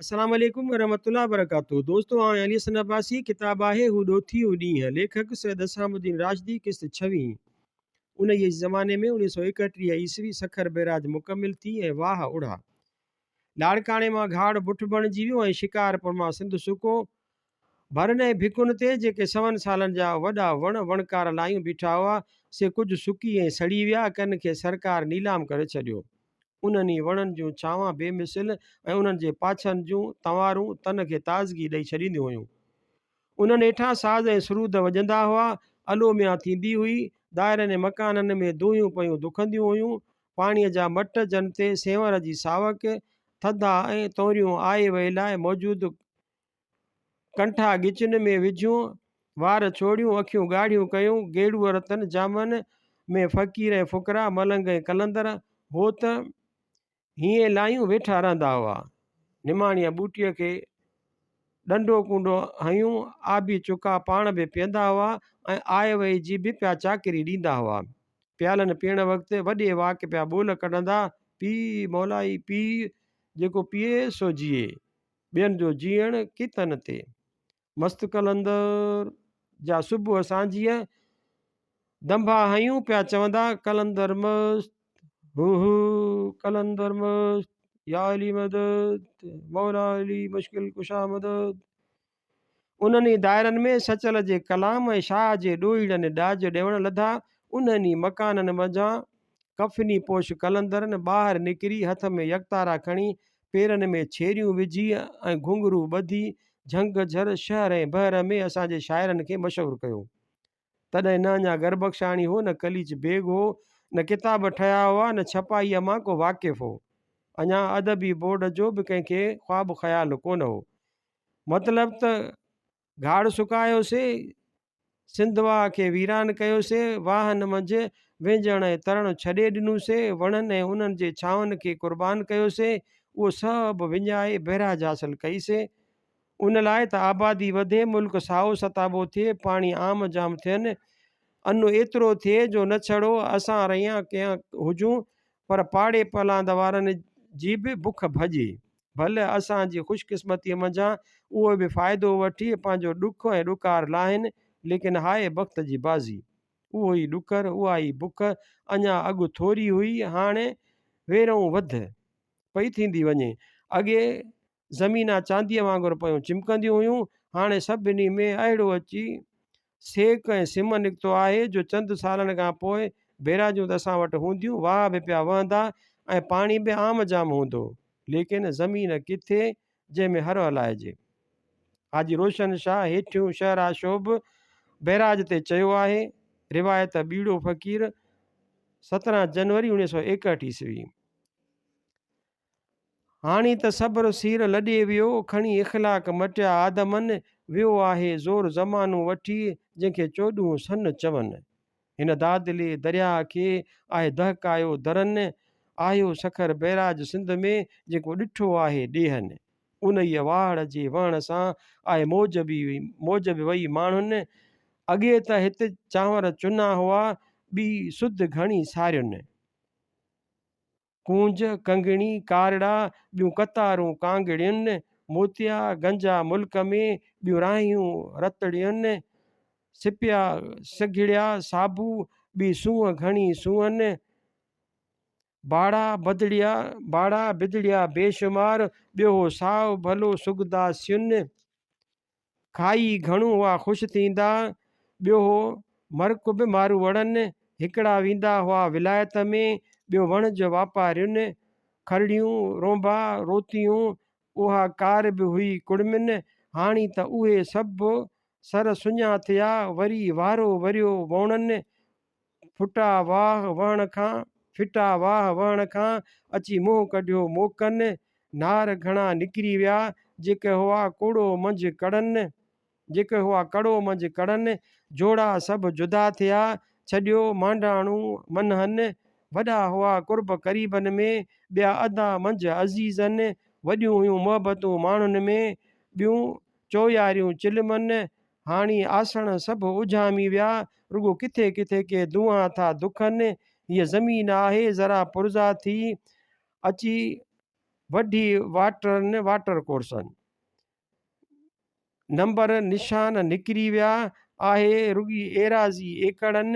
السلام عليڪم ورحمة الله وبرڪاته دوستو آئون علي حسن عباسي ڪتاب آهي هو ڏوٿي هو ڏينهن ليکڪ سيد اسلام الدين راشدي قسط ڇويهين انهيء ئي زماني ۾ 1931 عيسوي سکر بئراج مڪمل ٿي ۽ واهه اڙها لاڙڪاڻي مان گهاڙ بٺ بڻجي ويو ۽ شڪارپور مان سنڌ سڪو ڀرن ۽ ڀڪن تي جيڪي سون سالن جا وڏا وڻ وڻڪار لايون بيٺا هئا سي ڪجهه سڪي ۽ سڙي ويا ڪن کي سرڪار نيلام ڪري ڇڏيو. انهن ئي وڻن جون ڇانوان بي مثل ۽ انهن جي پاڇن جون تنوارون تن کي تازگي ڏئي ڇڏينديون هيون. انهن هيٺان ساز ۽ سرود وڄندا هئا، الو ميان ٿيندي هئي، دائرن ۽ مڪانن ۾ دونهيون پيون دکنديون هيون، پاڻيء جا مٽ جن تي سينور جي ساوڪ، ٿڌا ۽ تونريون آئي وئي لاء موجود ڪنٺا ڳچين ۾ وجهيون، وار ڇوڙيون، اکيون ڳاڙهيون ڪيون، گيڙوء رتن جامن ۾ فقير ۽ فقراء، ملنگ ۽ قلندر، هوت هينئين لايون ويٺا رهندا هئا. نماڻيء ٻوٽيء کي ڏنڊو ڪونڊو هنيون، آبي چڪا پاڻ به پيئندا هئا ۽ آء وئي جي به پيا چاڪري ڏيندا هئا. پيالن پيئڻ وقت وڏي واڪ پيا ٻول ڪڍندا، پيء مولائي پيء، جيڪو پيئي سو جيئي. ٻين جو جيئڻ ڪيتن تي. مست قلندر جا صبح سانجهيء دنڀا هنيون پيا چوندا قلندر مست هو هو قلندر مست يا علي مدد مولا علي مشڪل ڪشا مدد. انهن ئي دائرن ۾ سچل جي ڪلام ۽ شاهه جي ڏوهيڙن ڏاج ڏيوڻ لڌا. انهن ئي مڪانن منجهان ڪفني پوش قلندرن ٻاهر نڪري هٿ ۾ يڪتارا کڻي پيرن ۾ ڇيريون وجهي ۽ گهنگهرو ٻڌي جهنگ جهر، شهر ۽ بحر ۾ اسان جي شاعرن کي مشهور ڪيو. تڏهن نه اڃا گربخشاڻي هو، نه قليچ بيگ هو، نه ڪتاب ٺهيا هئا، نه ڇپائيء مان ڪو واقف هو. اڃا ادبي بورڊ جو به ڪنهن کي خواب خيال ڪونه هو. مطلب ته گهاڙ سڪايوسي، سنڌ واهه کي ويران ڪيوسي، واهن منجهه وهنجڻ ۽ ترڻ ڇڏي ڏنوسي، وڻن ۽ انهن جي ڇانون کي قربان ڪيوسي، اهو سڀ وڃائي بئراج حاصل ڪئيسي. ان لاء ته آبادي وڌي، ملڪ سائو ستابو ٿئي، پاڻي عام جام ٿين، ان ايترو ٿئي جو نه ڇڙو اسان رهيان ڪيان هجون، پر پاڙي پلاند وارن جي به بک ڀڄي. ڀل اسان جي خوش قسمتيء منجهان اهو به فائدو وٺي پنهنجو ڏک ۽ ڏڪار لاهين، ليڪن هاء بخت جي بازي! اهو ئي ڏڪر، اها ئي بک اڃا اڳ ٿوري هئي، هاڻي ويرئون وڌ پئي ٿيندي وڃي. اڳي زمينا چانديء وانگر پيون چمڪنديون هيون، هاڻي سڀني ۾ اهڙو اچي سيڪ ۽ سم نڪتو آهي جو چند سالن کان پوء بيراجون ته اسان وٽ هونديون، واهه به پيا وهندا ۽ پاڻي به عام جام هوندو، ليڪن زمين ڪٿي جنهن ۾ هر هلائجي. حاجي روشن شاهه هيٺيون شهرآشوب بئراج تي چيو آهي، روايت ٻيڙو فقير، 17 جنوري 1961 عيسوي. هاڻي ته صبر سير لڏي ويو، کڻي اخلاق مٽيا آدمن، ويو آهي زور زمانو وٺي، جنهن کي چوڏهون سن چون. هن دادلي درياهه کي آهي دهڪايو درن، آيو سکر بئراج سنڌ ۾، جيڪو ڏٺو آهي ڏيهن. انهيء واهڙ جي وهڻ سان آهي موج به موج به وئي ماڻهن، اڳي ته هت چانور چنا هئا، ٻي سڌ گهڻي سارين. ڪونج، ڪنگڻي، ڪارڙا، ٻيون قطارون ڪانگڙين، موتيا، گنجا ملڪ ۾، ٻيون راهيون رتڙين، سپيا سگهڙيا صابو، ٻي سونهن گهڻي سونهن، باڙا بدڙيا، باڙا بدڙيا بيشمار، ٻيو هو سائو ڀلو سگداسين. کائي گهڻو هئا خوش ٿيندا، ٻيو هو مرڪ به ماروئڙن، هڪڙا ويندا هئا ولايت ۾، ٻيو وڻج واپارين، کرڙيون، رونبا، روتيون، اها ڪار به هئي ڪڙمين، هاڻي ته اهي سڀ سر سڃا ٿيا، وري وارو وريو ووڻن، ڦٽا واهه وهڻ کان، ڦٽا واهه وهڻ کان، اچي منهن ڪڍيو موڪن، نار گهڻا نڪري ويا، جيڪي هئا ڪوڙو منجهه ڪڙن، جيڪي هئا ڪڙو منجهه ڪڙن، جوڙا سڀ جدا ٿيا، ڇڏيو مانڊاڻو منهن، وڏا هئا قرب قريبن ۾، ٻيا ادا منجهه عزيزن، وڏيون هيون محبتون ماڻهن ۾، ٻيون چوياريون چلمن، هاڻي آسڻ سڀ اجهامي ويا، رڳو ڪٿي ڪٿي ڪي دونهان ٿا دکن، هيء زمين آهي ذرا پرزا ٿي، اچي وڍي واٽرن واٽر ڪورسن. نمبر نشان نڪري ويا، آهي رڳي ايراضي ايڪڙن،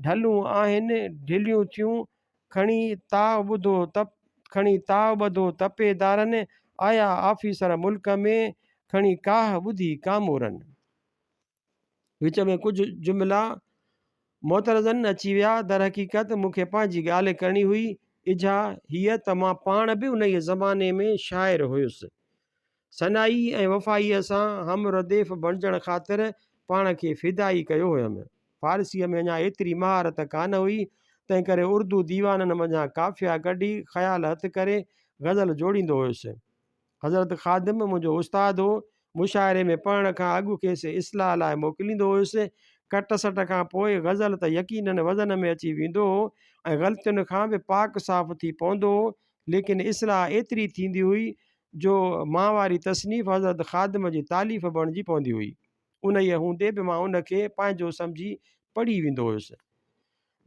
ڍلون آهن ڍليون ٿيون، کڻي تاء ٻڌو کڻي تاء ٻڌو تپيدارن، آيا آفيسر ملڪ ۾، کڻي ڪاهه ٻڌي ڪامورن. وچ ۾ ڪجهه جملا معترضن اچي ويا. درحقيقت مون کي پنهنجي ڳالهه ڪرڻي هئي. اجها هيء ته مان پاڻ به انهيء زماني ۾ شاعر هيس. ثنائي ۽ وفائيء سان هم رديف بڻجڻ خاطر پاڻ کي فدائي ڪيو هيم. فارسيء ۾ اڃا ايتري مهارت ڪانه هئي، تنهنڪري اردو ديوانن منجهان قافيا ڪڍي، خيال هٿ ڪري غزل جوڙيندو هيس. حضرت خادم منهنجو استاد هو. مشاعري ۾ پڙهڻ کان اڳ کيس اصلاح لاء موڪليندو هيس. ڪٽ سٽ کان پوء غزل ته يقيناً وزن ۾ اچي ويندو هو ۽ غلطين کان به پاڪ صاف ٿي پوندو هو، ليڪن اصلاح ايتري ٿيندي هئي جو مان واري تصنيف حضرت خادم جي تاليف بڻجي پوندي هئي. انهيء هوندي به مان ان کي پنهنجو سمجهي پڙهي ويندو هيس.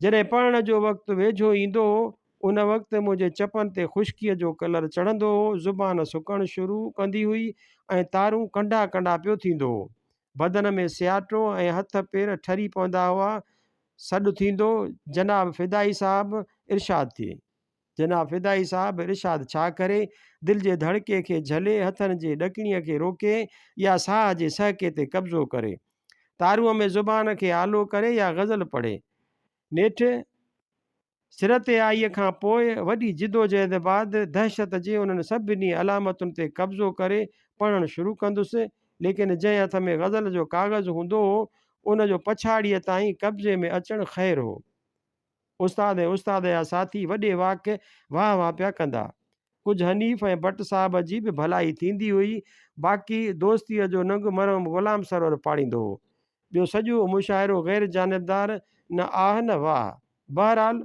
جڏهن پڙهڻ جو وقت ويجهو ايندو هو، ان وقت منهنجي چپن تي خشڪيء جو ڪلر چڙهندو هو، زبان سڪڻ شروع ڪندي هئي ۽ تارون ڪنڊا ڪنڊا پيو ٿيندو هو. بدن ۾ سياٽو ۽ هٿ پير ٺري پوندا هئا. سڏ ٿيندو، جناب فدائي صاحب ارشاد ٿئي. جناب فدائي صاحب ارشاد ڇا ڪري، دل جي ڌڙڪي کي جهلي، هٿن جي ڏڪڻيء کي روڪي يا ساهه جي سهڪي تي قبضو ڪري. تارونء ۾ زبان کي آلو ڪري يا غزل پڙهي. نيٺ سر تي آئيء کان پوء وڏي جدوجهد بعد دهشت جي انهن سڀني علامتن تي قبضو ڪري پڙهڻ شروع ڪندس، ليڪن جنهن هٿ ۾ غزل جو ڪاغذ هوندو هو، ان جو پڇاڙيء تائين قبضي ۾ اچڻ خير هو. استاد ۽ استاد جا ساٿي وڏي واڪ واهه واهه پيا ڪندا. ڪجهه حنيف ۽ بٽ صاحب جي به ڀلائي ٿيندي هئي، باقي دوستيء جو ننگ مرحوم غلام سرور پاڙيندو هو. ٻيو سڄو مشاعرو غير جانبدار، نه آهه نه واهه. بهرحال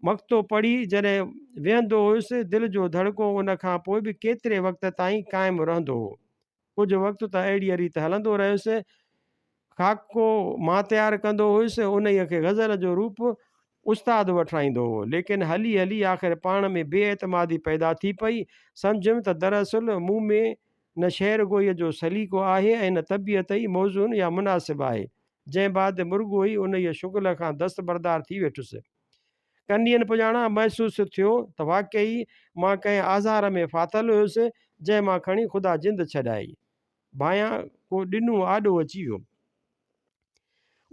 مقطعو پڙهي جڏهن ويهندو هيس، دل جو ڌڙڪو ان کان پوء به ڪيتري وقت تائين قائم رهندو هو. ڪجهه وقت ته اهڙيء ريت هلندو رهيس. خاڪو مان تيار ڪندو هيس، انهيء کي غزل جو روپ استاد وٺرائيندو هو. ليڪن هلي هلي آخر پاڻ ۾ بي اعتمادي پيدا ٿي پئي. سمجهيم ته دراصل مون ۾ نه شعر گوئيء جو سليقو آهي ۽ نه طبيعت ئي موزون يا مناسب آهي. جنهن بعد مرڳو ئي انهيء شغل کان دستبردار ٿي ويٺس. ڪن ڏينهن پڄاڻان محسوس ٿيو ته واقعي مان ڪنهن آزار ۾ ڦاٿل هيس، جنهن مان کڻي خدا جند ڇڏائي. ڀانيان ڪو ڏنو آڏو اچي ويو.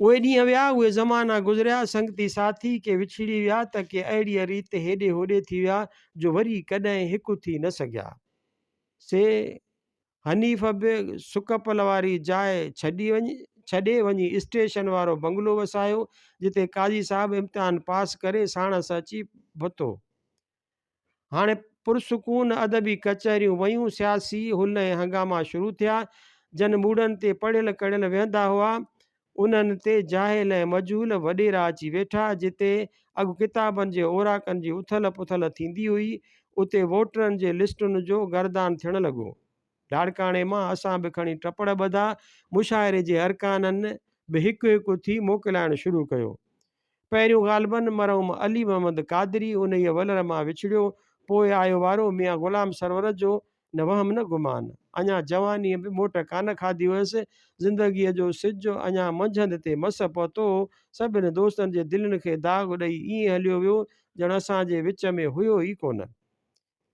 اهي ڏينهن ويا، اهي زمانا گذريا، سنگتي ساٿي ڪي وڇڙي ويا ته ڪي اهڙيء ريت هيڏي هوڏي ٿي ويا جو وري ڪڏهن هڪ ٿي نه سگهيا. سي حنيف به سڪپل واري جاء ڇڏي ڇڏي وڃي اسٽيشن وارو بنگلو وسايو، جتي قاضي صاحب امتحان پاس ڪري ساڻس اچي پھتو. هاڻي پرسڪون ادبي ڪچهريون ويون، سياسي هل ۽ هنگاما شروع ٿيا. جن موڙن تي پڙهيل ڪڙهيل ويهندا هئا، انهن تي جاهل ۽ مجهول وڏيرا اچي ويٺا، جتي اڳ ڪتابن جي اوراقن جي اٿل پٿل ٿيندي هئي، اتي ووٽرن جي لسٽن جو گردان ٿيڻ لڳو. لاڙڪاڻي مان اسان به کڻي ٽپڙ ٻڌا، مشاعري جي ارڪانن به هڪ هڪ ٿي موڪلائڻ شروع ڪيو. پهريون غالباً مرحوم علي محمد قادري انهيء ولر مان وڇڙيو، پوء آيو وارو ميان غلام سرور جو، نه وهم نه گمان. اڃا جوانيء به موٽ ڪانه کاڌي هيس. زندگيء جو سج اڃا منجهند تي مس پهتو هو. سڀني دوستن جي دلين کي داغ ڏئي ائين هليو ويو، ڄڻ اسان جي وچ ۾ هيو ئي ڪونه.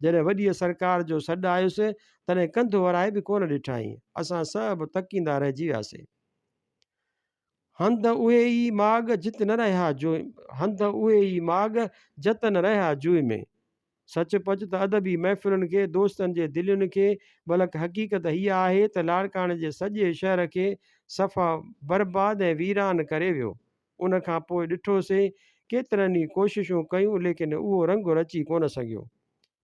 جڏهن وڏيء سرڪار جو سڏ آيس، تڏهن ڪنڌ ورائي به ڪونه ڏٺائين. اسان سڀ تڪيندا رهجي وياسين. هنڌ اهي ئي ماڳ جت نه رهيا جوء هنڌ اهي ئي ماڳ جت نه رهيا جوء ۾. سچ پچ ته ادبي محفلن کي، دوستن جي دلين کي، بلڪ حقيقت هيء آهي ته لاڙڪاڻي جي سڄي شهر کي صفا برباد ۽ ويران ڪري ويو. ان کان پوء ڏٺوسين، ڪيترن ئي ڪوششون ڪيون، ليڪن اهو رنگ رچي ڪونه سگهيو.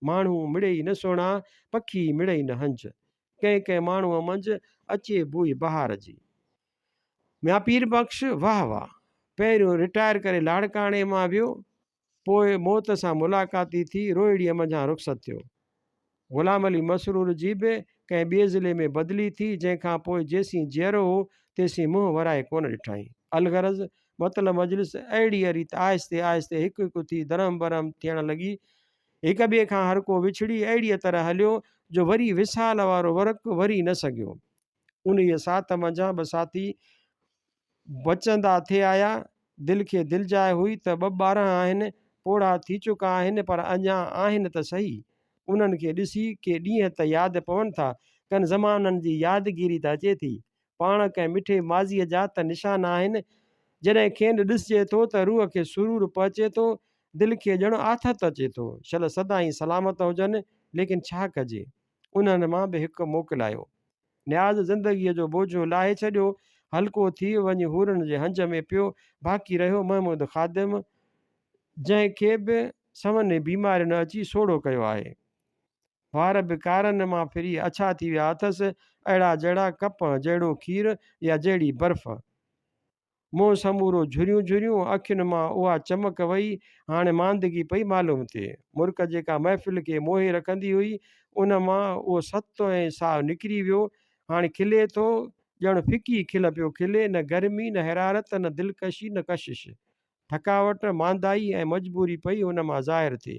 ماڻهو مڙئي نه سهڻا، پکي مڙئي نه هنج. ڪنهن ڪنهن ماڻهوء منجهه اچي بوء بهار جي. ميان پير بخش، واهه واهه! پهريون رٽائر ڪري لاڙڪاڻي مان ويو، پوء موت سان ملاقاتي ٿي روهڙيء منجهان رخصت ٿيو. غلام علي مسرور جي به ڪنهن ٻئي ضلعي ۾ بدلي ٿي، جنهن کان پوء جيسين جيئرو هو، تيسين منهن ورائي ڪونه ڏٺائين. الغرض، مطلب مجلس اهڙيء ريت آهستي آهستي هڪ هڪ ٿي درهم برهم ٿيڻ لڳي. هڪ ٻئي کان هر ڪو وڇڙي اهڙيء طرح هليو، جو وري وصال وارو ورق وري نه سگهيو. انهيء ساٿ منجهان ٻه ساٿي بچندا ٿي آيا. دل کي دلجاء هئي ته ٻه 12 آهن، پوڙها ٿي چڪا آهن، پر اڃا آهن ته سهي. انهن کي ڏسي ڪي ڏينهن ته ياد پون ٿا، ڪن زمانن جي يادگيري ته اچي ٿي. پاڻ ڪنهن مٺي ماضيء جا ته نشان آهن. جڏهن کين ڏسجي ٿو ته روح کي سرور پهچي ٿو، دل کي ڄڻ آٿت اچي ٿو. شل سدائين سلامت هجن، ليڪن ڇا ڪجي؟ انهن مان به هڪ موڪلايو. نياز زندگيء جو بوجهو لاهي ڇڏيو، هلڪو ٿي وڃي حورن جي هنج ۾ پيو. باقي رهيو محمود خادم، جنهن کي به سون بيمارين اچي سوڙهو ڪيو آهي. وار به ڪارن مان ڦري اڇا ٿي ويا اٿس، اهڙا جهڙا ڪپهه جهڙو کير يا جهڙي برف. منهن سمورو جهريون جهريون، اکين مان اها چمڪ وئي، هاڻي ماندگي پئي معلوم ٿئي. مرڪ جيڪا محفل کي موهي رکندي هئي، ان مان اهو ست ۽ ساء نڪري ويو. هاڻي کلي ٿو، ڄڻ ڦڪي کل پيو کلي، نه گرمي، نه حرارت، نه دلڪشي، نه ڪشش. ٿڪاوٽ، ماندائي ۽ مجبوري پئي هن مان ظاهر ٿئي.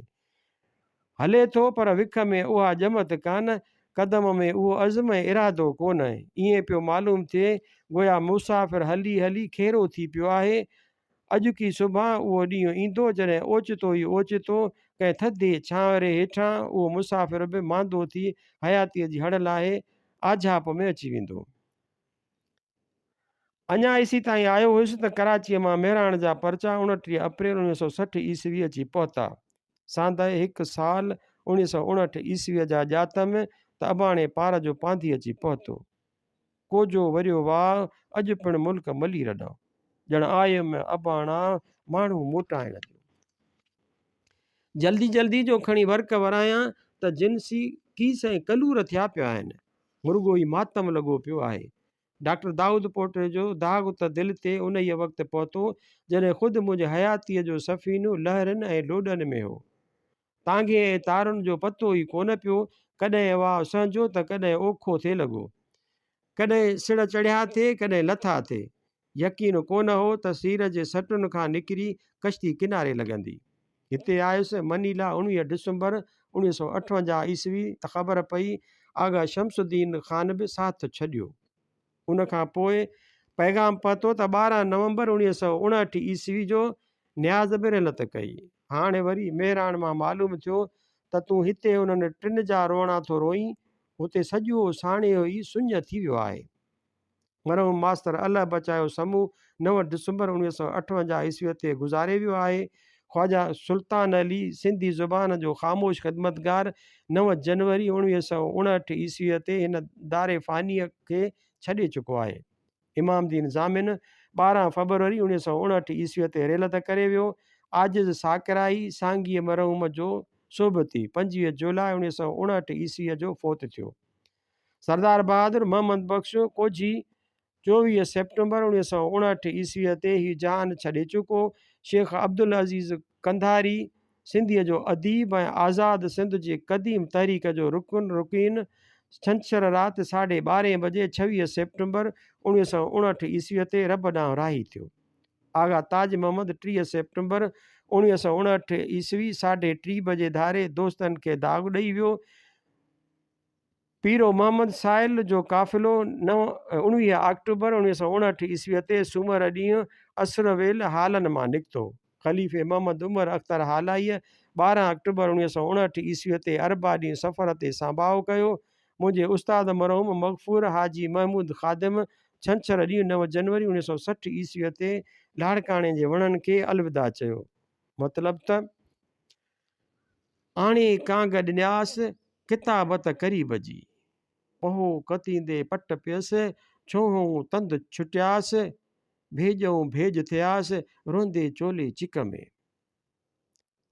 هلي ٿو پر وک ۾ اها ڄمت ڪانه، قدم ۾ اهو عزم ۽ ارادو ڪونه. ائين پيو معلوم ٿئي گويا مسافر هلي هلي کيرو ٿي پيو آهي. اڄوڪي سڀان اهو ڏينهن ايندو جڏهن اوچتو ئي اوچتو ڪنهن ٿڌي ڇانوري هيٺان اهو مسافر به ماندو ٿي حياتيء جي هڙ لاهي آجهاپ ۾ اچي ويندو. اڃا ايسيتائين آيو هيس ته ڪراچيء مان مهراڻ جا پرچا 29 اپريل 1960 عيسوي اچي پهتا. ساندهه هڪ سال 1959 عيسويء جا ڄاتم ته اباڻي پار جو پانڌي اچي پهتو. ڪوجو وريو واء اڄ پڻ ملڪ ملير ڏانهن. ڄڻ آيم اباڻا ماڻهو موٽائڻ جو. جلدي جلدي جو کڻي ورق ورايان ته جنسي ڪيس ۽ ڪلور ٿيا پيا آهن. مرڳو ئي ماتم لڳو پيو آهي. ڊاڪٽر دائود پوٽي جو داغ ته دل تي انهيء وقت پهتو، جڏهن خود منهنجي حياتيء جو سفينو لهرن ۽ لوڏن ۾ هو. تانگهي ۽ تارن جو پتو ئي ڪونه پيو، ڪڏهن واء سهنجو ته ڪڏهن اوکو ٿي لڳو. ڪڏهن سڙهه چڙهيا ٿي، ڪڏهن لٿا ٿي. يقين ڪونه هو ته سير جي سٽن کان نڪري ڪشتي ڪناري لڳندي. هتي آيس، منيلا 19 ڊسمبر 1958 عيسوي ته خبر پئي آغا شمس الدين خان به ساٿ ڇڏيو. ان کان پوء پيغام پهتو ته 12 نومبر 1959 عيسوي جو نياز به رحلت ڪئي. هاڻ وري مهراڻ مان معلوم ٿيو ته تون هتي انهن ٽن جا روئڻا ٿو روئين، هتي سڄو ساڻيهه ئي سڃ ٿي ويو آهي. مرحوم ماستر الهه بچايو سمون نو ڊسمبر 1958 عيسويء تي گذاري ويو آهي. خواجه سلطان علي سنڌي زبان جو خاموش خدمتگار نو جنوري 1959 عيسويء تي هن دار فانيء کي ڇڏي چڪو آهي. امام الدين ضامن 12 فبروري 1959 عيسويء تي رحلت ڪري ويو. عاجز ساڪرائي سانگيء مرحوم جو صحبتي 25 جولاء 1959 عيسويء جو فوت ٿيو. سردار بهادر محمد بخش ڪوجهي 24 سيپٽمبر 1959 عيسويء تي هي جهان ڇڏي چڪو. شيخ عبدالعزيز قنڌاري سنڌيء جو اديب ۽ آزاد سنڌ جي قديم تحريڪ جو رڪن رڪين ڇنڇر رات ساڍي ٻارهين بجي 26 سيپٽمبر 1959 عيسويء تي رب ڏانهن راهي ٿيو. آغا تاج محمد 30 سيپٽمبر 1959 عيسوي ساڍي ٽي بجي ڌاري دوستن کي داغ ڏئي ويو. پيرو محمد سائل جو قافلو نو 19 آڪٽوبر 1959 عيسويء تي سومر ڏينهن عصر ويل هالن مان نڪتو. خليفي محمد عمر اختر هالائيء 12 آڪٽوبر 1959 عيسويء تي اربع ڏينهن سفر تي سانباهو ڪيو. منهنجي استاد مرحوم مغفور حاجي محمود خادم ڇنڇر ڏينهن نو جنوري 1960 عيسويء تي لاڙڪاڻي جي وڻن کي الوداع چيو. مطلب ته. آڻي ڪانگ ڏنياس، ڪتابت قريب جي. پهو ڪتيندي پٽ پيس، ڇوهئون تند ڇٽياس، ڀيڄئون ڀيڄ ٿياس، روئندي چولي چڪ ۾.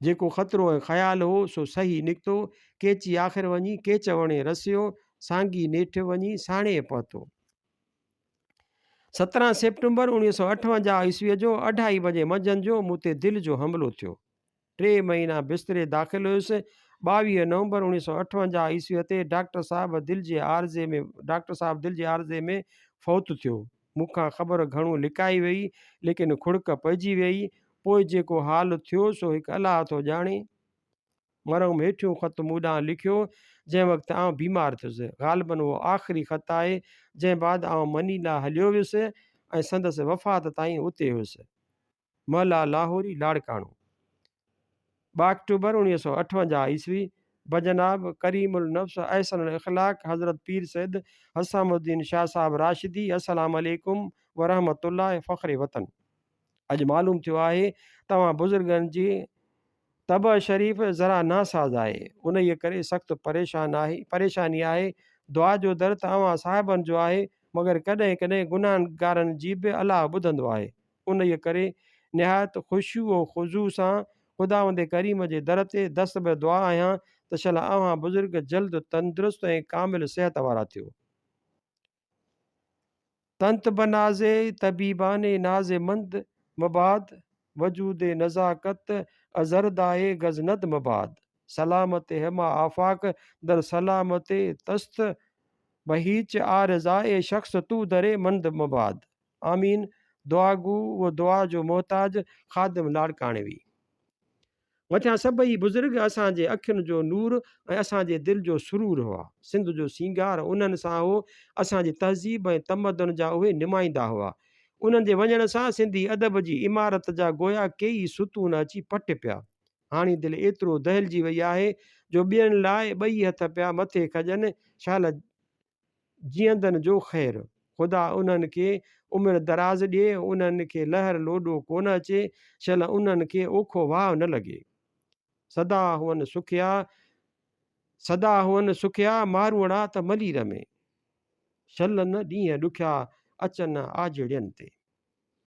جيڪو خطرو ۽ خيال هو، سو صحيح نڪتو. ڪيچي آخر وڃي ڪيچ وڻي رسيو، سانگي نيٺ وڃي ساڻيهه پهتو. 17 سيپٽمبر 1958 عيسويء جو اڍائي بجي منجهند جو مون تي دل جو حملو ٿيو. ٽي مهينا بستري داخل هيس. 22 نومبر 1958 عيسويء تي ڊاڪٽر صاحب دل جي عارضي ۾ ڊاڪٽر صاحب دل جي عارضي ۾ فوت ٿيو. مون کان خبر گهڻو لڪائي ويئي، ليڪن کڙڪ پئجي ويئي. پوء جيڪو حال ٿيو سو هڪ الله ٿو ڄاڻي. مرحوم هيٺيون خط مون ڏانهن لکيو، جنهن وقت آئون بيمار ٿيس. غالباً اهو آخري خط آهي، جنهن بعد آئون منيلا هليو ويس ۽ سندس وفات تائين اتي هيس. محلا لاهوري، لاڙڪاڻو. 2 آڪٽوبر 1958 عيسوي، بجناب ڪريم النفس احسن الاخلاق حضرت پير سيد حسام الدين شاهه صاحب راشدي السلام عليڪم ورحمة الله فخر وطن اڄ معلوم ٿيو آهي توهان بزرگن جي طبع شريف ذرا ناساز آهي انهيء ڪري سخت پريشان آهي پريشاني آهي دعا جو در ته اوهان صاحبن جو آهي مگر ڪڏهن ڪڏهن گناهگارن جي به الله ٻڌندو آهي انهيء ڪري نهايت خشوع و خضوع سان خداوند ڪريم جي در تي دست به دعا آهيان ته شل اوهان بزرگ جلد تندرست ۽ ڪامل صحت وارا ٿيو. تنت بنازي طبيبان ناز مند مباد، وجود نزاڪت ازردائي غزند مباد، سلامت هما آفاق در سلامت تست بهيچ عارضائي شخص تو در مند مباد. آمين دعاگو و دعا جو محتاج خادم لاڙڪاڻوي. مٿيان سڀئي بزرگ اسان جي اکين جو نور ۽ اسان جي دل جو سرور هئا. سنڌ جو سينگار انهن سان هو، اسان جي تهذيب ۽ تمدن جا اهي نمائندا هئا. انهن جي وڃڻ سان سنڌي ادب جي عمارت جا گويا ڪيئي ستون اچي پٽ پيا. هاڻي دل ايترو دهلجي وئي آهي جو ٻين لاء ٻئي هٿ پيا مٿي کڄن، شال جيئندن جو خير. خدا انهن کي عمر دراز ڏئي، انهن کي لهر لوڏو ڪونه اچي، شل انهن کي اوکو واء نه لڳي. سدا هئن سکيا، سدا هئن سکيا، ماروئڙا ته ملير ۾. شل نه ڏينهن ڏکيا اچن آجڙين تي.